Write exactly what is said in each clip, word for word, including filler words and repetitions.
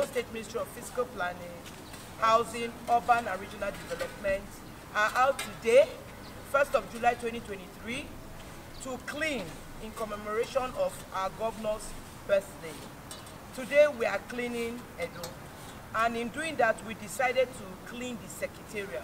State Ministry of Fiscal Planning, Housing, Urban and Regional Development are out today, first of July twenty twenty-three, to clean in commemoration of our governor's birthday. Today we are cleaning Edo, and in doing that, we decided to clean the secretariat.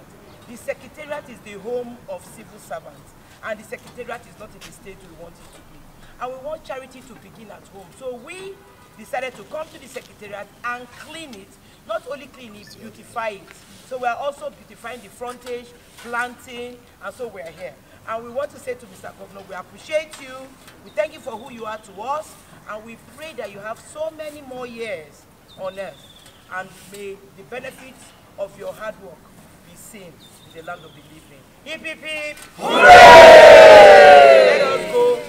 The secretariat is the home of civil servants, and the secretariat is not in the state we want it to be. And we want charity to begin at home. So we decided to come to the secretariat and clean it. Not only clean it, beautify it. So we are also beautifying the frontage, planting, and so we are here. And we want to say to Mister Governor, we appreciate you. We thank you for who you are to us, and we pray that you have so many more years on earth, and may the benefits of your hard work be seen in the land of the living. Hip, hip, hip. Hooray! Let us go.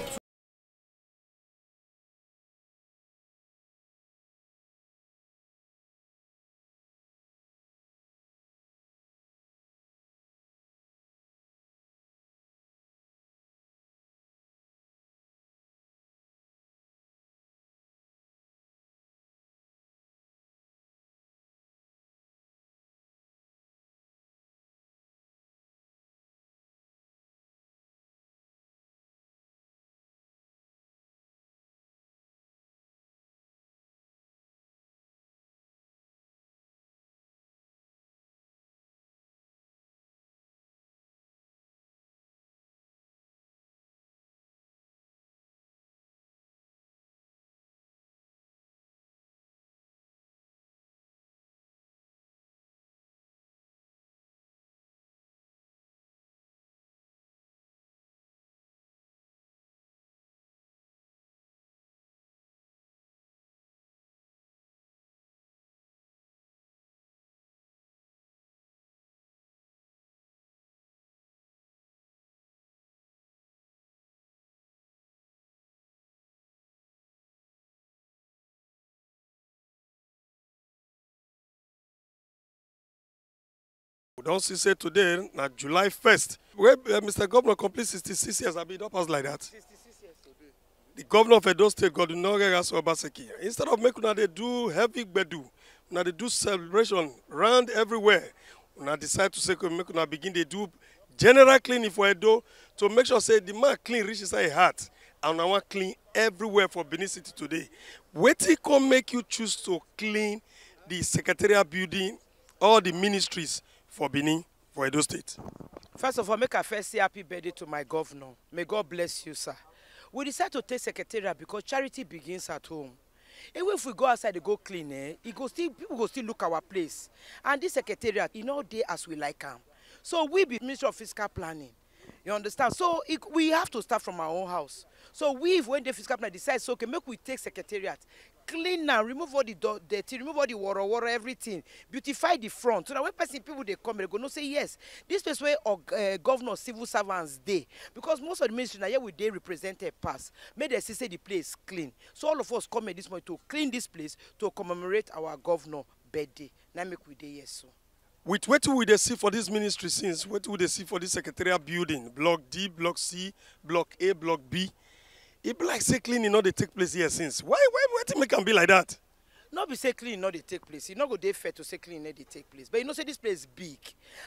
We don see say today na July first wey uh, Mister Governor complete sixty-six years, abi e don pass like that? The governor of Edo State, Godwin Nwogerha Obaseki, instead of make una dey do heavy gbedu, una dey do celebration round everywhere, una decide to say make una begin dey do general cleaning for Edo to make sure say the man clean reach inside him heart, and una wan clean everywhere for Benin City today. Wetin come make you choose to clean the secretariat building, all the ministries for Benin, for Edo State? First of all, make I first say happy birthday to my governor. May God bless you, sir. We decide to take secretariat because charity begins at home. Even if we go outside to go clean, eh, e go still, people go still look our place. And this secretariat, e no dey as we like am. So we be Ministry of Fiscal Planning. You understand? So it, we have to start from our own house. So we, when the fiscal plan decide say, okay, make we take secretariat, clean am, remove all the do- dirty, remove all the woro woro, everything, beautify the front, so that when person, people dey come, they go know say yes, this place where uh, governor, civil servants dey, because most of the ministry na here we dey represented pass. Make dem see say the place clean. So all of us come here this morning to clean this place to commemorate our governor birthday. Na make we dey here so. With wetin we dey see for this ministry since, wetin we dey see for this secretariat building, block D, block C, block A, block B, e be like say cleaning no dey take place here since. Why, why, wetin make am be like that? No be say cleaning no dey take place. E no go dey fair to say cleaning no dey take place. But you know say this place big.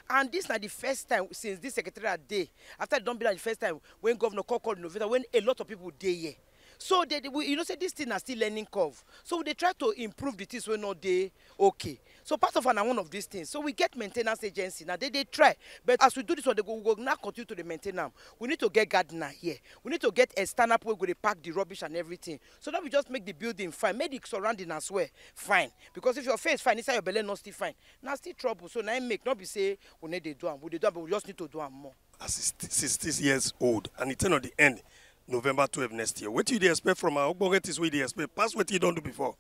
And this na the first time since this secretariat dey. After e don be na the first time when governor call call innovator, when a lot of people dey here. So they, they- we, you know say this thing na still learning curve. So we dey try to improve the things wey no dey okay. So part of am na one of these things. So we get maintenance agency now. They dey try. But as we do this one, they go, we go now continue to dey maintain am. We need to get gardener here. We need to get external people wey go dey pack the rubbish and everything. So that we just make the building fine, make the surrounding as well fine. Because if your face fine, inside your belle no still fine, na still trouble. So na im make, no be say we no dey do am. We dey do am, but we just need to do am more. As e st- sixty years old and e ten on the end November twelve next year, wetin you dey expect from our ogbonge things wey you dey expect pass wetin you don do before?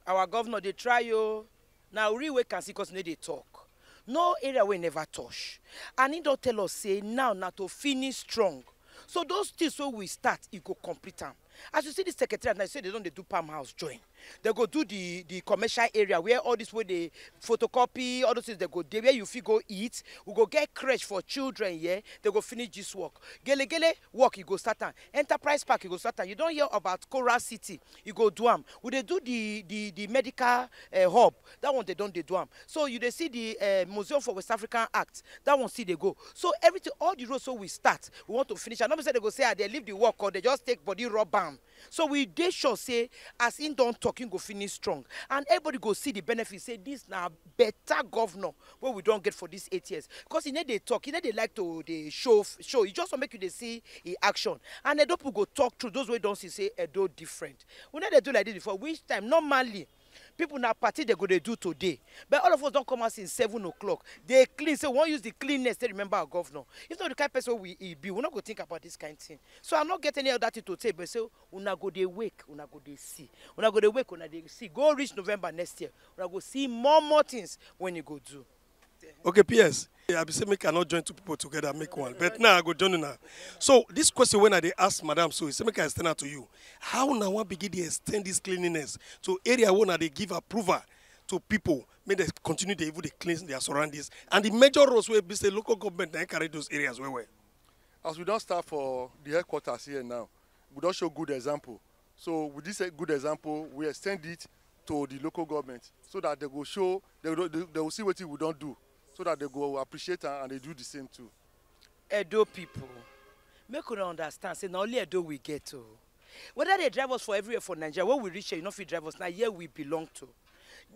Our governor dey try o. Na real wey can see, cause e no dey talk. No area wey e never touch. And he don tell us say now na to finish strong. So those things wey we start, e go complete am. As you see this secretariat now, you say they don dey do palm house join. They go do the the commercial area where all this wey dey photocopy, all those things they go dey, where you fit go eat. We go get crèche for children here. They go finish this work. Gele gele work, you go start am. Enterprise Park, you go start am. You don hear about Coral City, you go do am. We dey do the the the medical uh, hub. That one they don dey do am. So you dey see the uh, Museum for West African Art. That one still dey go. So everything, all the roads so we start, we want to finish. I no be say they go say, "Ah, they leave the work," or they just take body rub am. So we dey sure say as him don talk, him go finish strong, and everybody go see the benefit. Say this na better governor wey we don get for these eight years, because he no dey talk, he no dey like to dey show show. He just wan make you dey see him action, and Edo people go talk through. Those wey don see say Edo different. We no dey do like this before. Which time normally people na party they go dey do today, but all of us don come out since seven o'clock. They clean, say we wan use the cleanness to remember our governor. If not the kind person we he be, we no go think about this kind thing. So I no get any other thing to say but say una go dey wake, una go dey see, una go dey wake, una dey see. Go reach November next year, una go see more more things when you go do. Okay, P S, I be say make I not join two people together, make one. But now I go join una. So this question when I dey ask madam, so he say make I extend out to you. How una wan begin dey extend this cleanliness to area wey una dey give approval to people make they continue dey even dey clean their surroundings and the major roads wey be say local government na carry those areas well well. As we don start for the headquarters here now, we don show good example. So with this eh, good example, we extend it to the local government so that they go show, they go, they go see wetin we don do, so that they go appreciate am and they do the same too. Edo people, make una understand say na only Edo we get o. Whether they drive us for everywhere for Nigeria, when we reach here, you no fit drive us. Na here we belong to.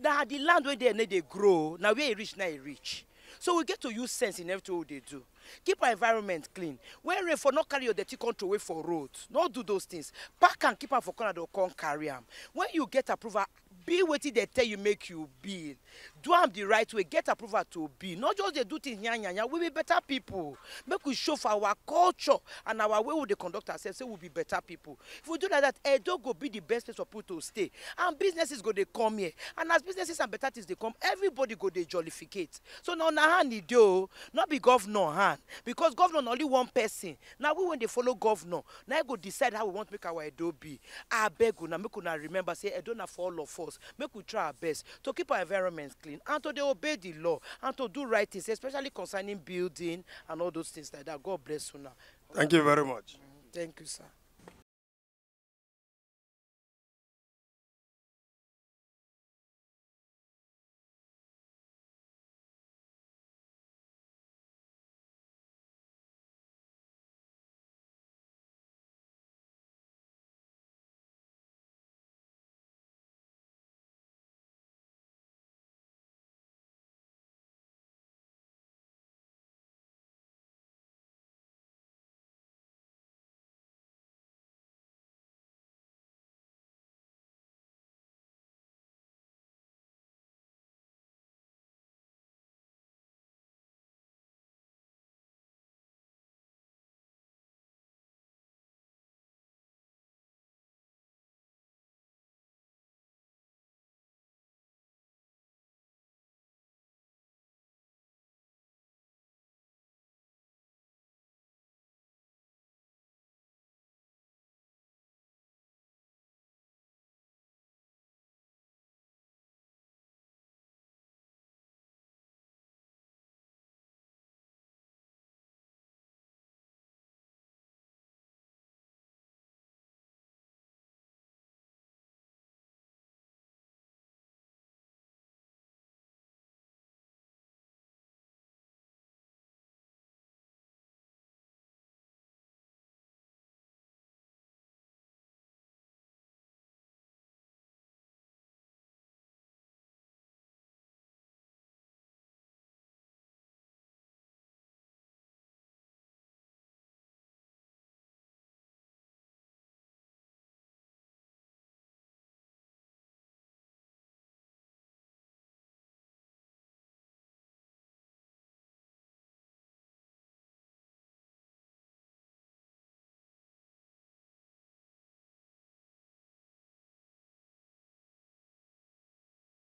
Na the land wey dey no dey grow, na where e reach, na e reach. So we get to use sense in everything we dey do. Keep our environment clean. When rain fall, no carry your dirty come throw away for road. No do those things. Pack am, keep am for corner, dem come carry am. When you get approval, be wetin dem tell you make you be. Do am the right way, get approval to be. No just dey do things yan yan yan. We be better people. Make we show for our culture and our way we dey conduct ourselves say we be better people. If we do like that, Edo go be the best place for people to stay. And businesses go dey come here. And as businesses and better things dey come, everybody go dey jollificate. So na una hand e dey o, no be governor hand. Because governor na only one person. Na we wey dey follow governor, na him go decide how we want make our Edo be. Abeg una, make una remember say Edo na for all of us. Make we try our best to keep our environment clean and to dey obey the law and to do right things, especially concerning building and all those things like that. God bless una. Thank you very much. Thank you, sir.